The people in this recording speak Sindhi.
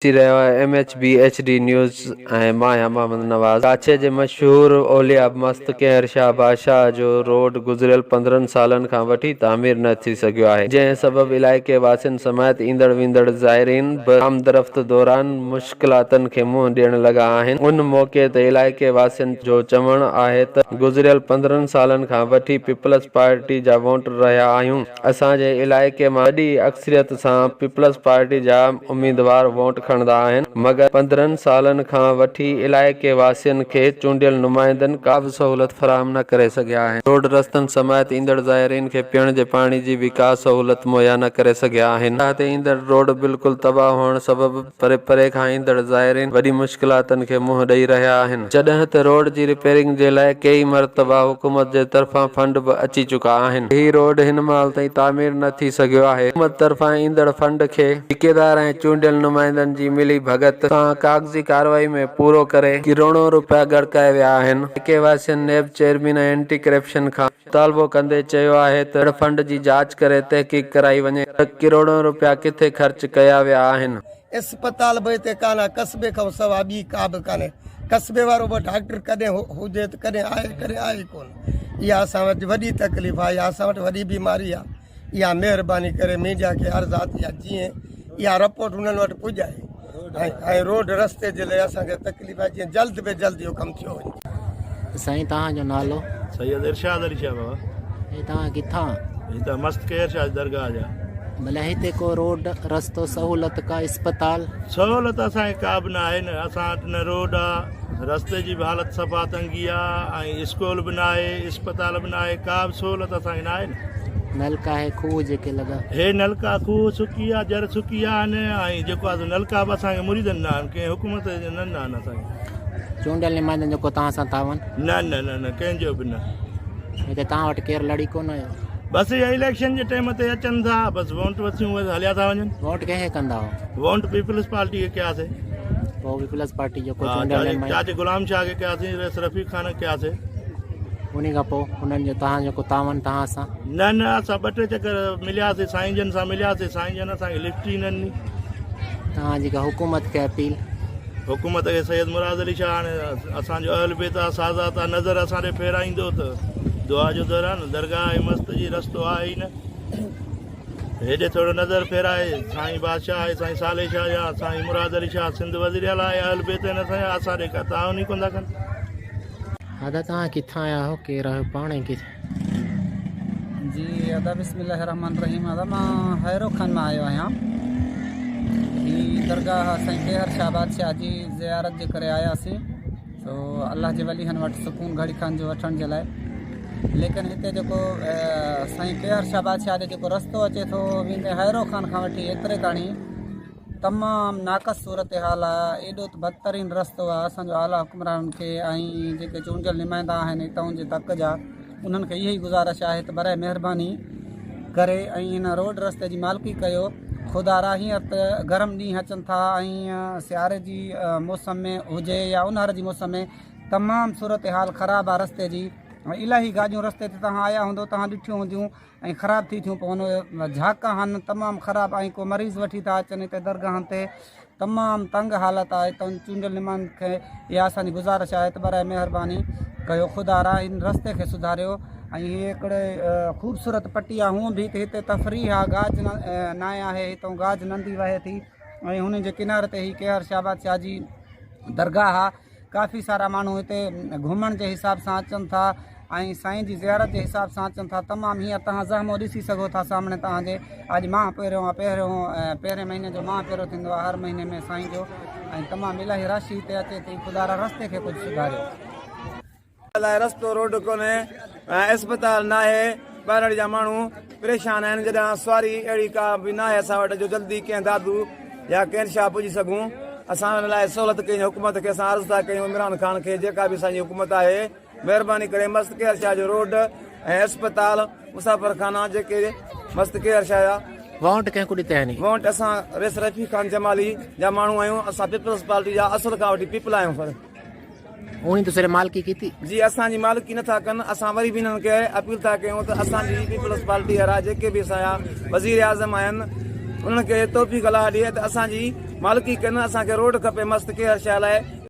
ڏسي رهيو آهي M H B H D news ۽ مان آهيان محمد نواز. ڪاڇي جي مشهور اولياء مست ڪيهر شاهه بادشاهه جو روڊ گذريل 15 سالن کان وٺي تعمير نه ٿي سگهيو آهي جنهن سبب علائقي واسين سميت ايندڙ ويندڙ زائرين به آمدرفت دوران مشڪلاتن کي منهن ڏيڻ لڳا آهن ان موقعي تي علائقي واسين جو چوڻ آهي ته گذريل 15 سالن کان وٺي پيپلز پارٽي جا وونٽ رهيا آهيون اسان جي علائقي مان وڏي اڪثريت سان پيپلز پارٽي جا اميدوار ووٽ کڻندا آهن مگر 15 سالن کان وٺي علائقي واسين کي چونڊيل نمائندن ڪا به سهولت فراهم نه ڪري سگهيا آهن روڊ رستن سميت ايندڙ زائرين کي پيئڻ جي پاڻي جي به ڪا سهولت مهيا نه ڪري سگهيا آهن تي ايندڙ روڊ بلڪل تباهه هئڻ سبب پري پري کان ايندڙ زائرين وڏي مشڪلاتن کي منهن ڏئي رهيا آهن. جڏهن ته روڊ جي رپيئرنگ جي لاء ڪيئي مرتبا حڪومت جي طرفان فنڊ به اچي چڪا آهن. هي روڊ هن مهل تائين تعمير نه ٿي سگهيو آهي. حڪومت طرفان ايندڙ فنڊ کي ٺيڪيدار ۽ چونڊيل نمائندن جي ملي ڀڳت سان ڪاغذي ڪارروائي ۾ پورو ڪري ڪروڙون روپيا ڳڙڪايا ويا آهن. علائقي واسين نيب چيئرمين ۽ اينٽي ڪرپشن کان مطالبو ڪندي چيو آهي ته فنڊ جي جاچ ڪري تحقيق ڪرائي وڃي ته ڪروڙين روپيا ڪٿي خرچ ڪيا ويا آهن. اسپتال به هتي ڪانه آهي، قصبي کان سوا ٻي ڪا به ڪانهي، قصبي وارو به ڊاڪٽر ڪڏهن هجي ته ڪڏهن آهي ڪڏهن آهي ڪونه، اها اسان وٽ وڏي تڪليف آهي، اها اسان وٽ وڏي بيماري آهي، اها مهرباني ڪري ميڊيا کي عرض آهي ته اها جيئن اها رپورٽ انهن وٽ پڄائي ۽ روڊ رستي جي لاء اسان کي تڪليف آهي جيئن جلد ۾ جلد اهو ڪم ٿيو وڃي. سائين توهان جو نالو؟ سيد ارشاد علي شاهه بابا. ۽ توهان ڪٿان؟ هتان مست ڪير شاهه جي درگاهه جا. ڀلا هتي ڪو روڊ رستو سهولت ڪا اسپتال؟ سهولت اسان کي ڪا به نه آهي نه اسان وٽ نه روڊ آ رستي جي به حالت صفا تنگي آ ۽ اسڪول به نه آهي اسپتال به نه آهي ڪا به سهولت اسان کي نه آهي نه. نلڪا هي کوهه جيڪي لڳا. هي نلڪا کوهه سڪي ويا جر سڪي ويا آهن ۽ جيڪو آهي سو نلڪا به اسان کي مريدن ڏنا آهن ڪنهن حڪومت نه ڏنا آهن اسان کي. چونڊيل نمائندن جو ڪو توهان سان تعاون؟ نه نه نه نه ڪنهن جو به نه. هتي توهان وٽ ڪير لڙي ڪونه آيو؟ بس اها اليڪشن جي ٽيم تي اچن ٿا بس وونٽ وسيون بس هليا ٿا وڃن. ووٽ ڪنهن کي ڪندا هو؟ وونٽ پيپلز پارٽي کي ڪياسي. پوء پيپلز پارٽي جو ڪو چونڊيل نمائندو؟ چاچي غلام شاهه کي ڪياسين رئيس رفيق خان کي ڪياسي. انهي کان پوء انهن جو توهان جو ڪو تعاون توهان سان؟ نه نه اسان ٻه ٽي چڪر ملياسي سائين جن سان ملياسي سائين جن اسان کي لفٽ ئي نه ڏني. توهان جي ڪا حڪومت کي اپيل؟ حڪومت کي سيد مراد علي شاهه هاڻي اسان جو اهل بيت آ سادات آ نظر اسان ڏي ڦيرائيندو ته دعا جو در آ نه درگاهه ۽ مست جي رستو آهي ئي نه هيڏي ٿورو نظر ڦيرائي سائين بادشاهه آهي سائين صالح شاهه جا سائين مراد علي شاهه سنڌ وزير اعليٰ آهي اهل بيت آهن اسان جا اسان ڏي ڪا تعاون ئي ڪونه ٿا ڪن. ادا توهان ڪٿان آيا آهيو ڪير آهيو پاڻ ۽ ڪٿي. جي ادا بسم الله الرحمن الرحيم ادا مان حيرو خان مان آيو آهيان هي درگاهه سائين ڪيهر شاهه بادشاهه جي زيارت جي ڪري آياسين سو الله جي ولي هن وٽ سڪون گهڙي کن جو وٺڻ جي لاء ليڪن هتي جيڪو سائين ڪيهر شاهه بادشاهه جو جيڪو رستو اچي ٿو ويندي حيرو خان کان وٺي ايتري تاڻي تمام ناقص صورتحال آ ايڏو ته بدترين رستو آ اسان جو اعليٰ حڪمرانن کي ۽ جيڪي چونڊيل نمائندا آهن اتان جي تڪ جا انهن کي اها ئي گذارش آهي ته برائي مهرباني ڪري ۽ هن روڊ رستي جي مالڪي ڪيو خدا را هينئر ته گرم ڏينهن اچن ٿا ۽ سياري جي موسم ۾ هجي يا اونهاري جي موسم ۾ تمام صورتحال خراب آ رستي جي الاهي گاڏيون رستي تي توهان آيا هوندو توهان ڏٺيون هونديون ۽ خراب ٿي ٿيون پون جھاڪا هن تمام خراب ۽ ڪو مريض وٺي ٿا اچن هتي درگاهن تي تمام تنگ حالت آهي ته چونڊيل نمائندن کي اها اسان جي گذارش آهي ته برائي مهرباني ڪيو خدا را ان رستي کي سڌاريو ۽ هي هڪڙي خوبصورت پٽي آهي هونء به هتي تفريح آهي گاج نائي آهي هتان گاج ندي وهي ٿي ۽ هن جي ڪناري تي هي ڪيهر شهباز شاهه جي درگاهه آهي ڪافي سارا ماڻهو هتي گهمڻ جي حساب سان اچن ٿا ۽ سائين جي زيارت جي حساب سان اچن ٿا تمام هينئر توهان زحمو ڏسي سگهو ٿا سامڻي توهان جي اڄ ماهه پهريون آهي پهريون پهرين مهيني جو ماهه پهريون ٿيندو آهي هر مهيني ۾ سائين جو ۽ تمام الاهي رش هتي اچي ٿي خدا را رستي کي ڪجهه سڌاريو. لاء رستو روڊ ڪونهي ۽ اسپتال ناهي ٻهراڙي جا ماڻهو پريشان آهن جڏهن سواري اهڙي ڪا به ناهي اسان وٽ جو جلدي ڪنهن دادو يا ڪنهن شاهه پڄي سگهون اسان ان لاء سهولت ڪئي حڪومت کي اسان عرض ٿا ڪيون عمران خان کي جيڪا به اسان جي حڪومت آهي مهرباني ڪري مست ڪير شاهه جو روڊ ۽ اسپتال مسافر خانا جيڪي مست ڪير شاهه جا وونٽ ڪنهن کو ڏتا آهن؟ وونٽ اسان ريس رفيق خان جمالي جا ماڻهو آهيون اسان پيپلز پارٽي جا اصل کان وٺي پيپل آهيون سر. اوهين ته صرف مالڪي ڪيتي. جي اسان جي مالڪي نه ٿا ڪن اسان وري به انهن کي اپيل ٿا ڪيون ته اسان جي پيپلز پارٽي وارا جيڪي به اسان جا وزير اعظم آهن انهن کي توفيق الله ڏي ته اسان جي مالڪي ڪن اسان کي روڊ کپي مست ڪيهر شاهه لاء.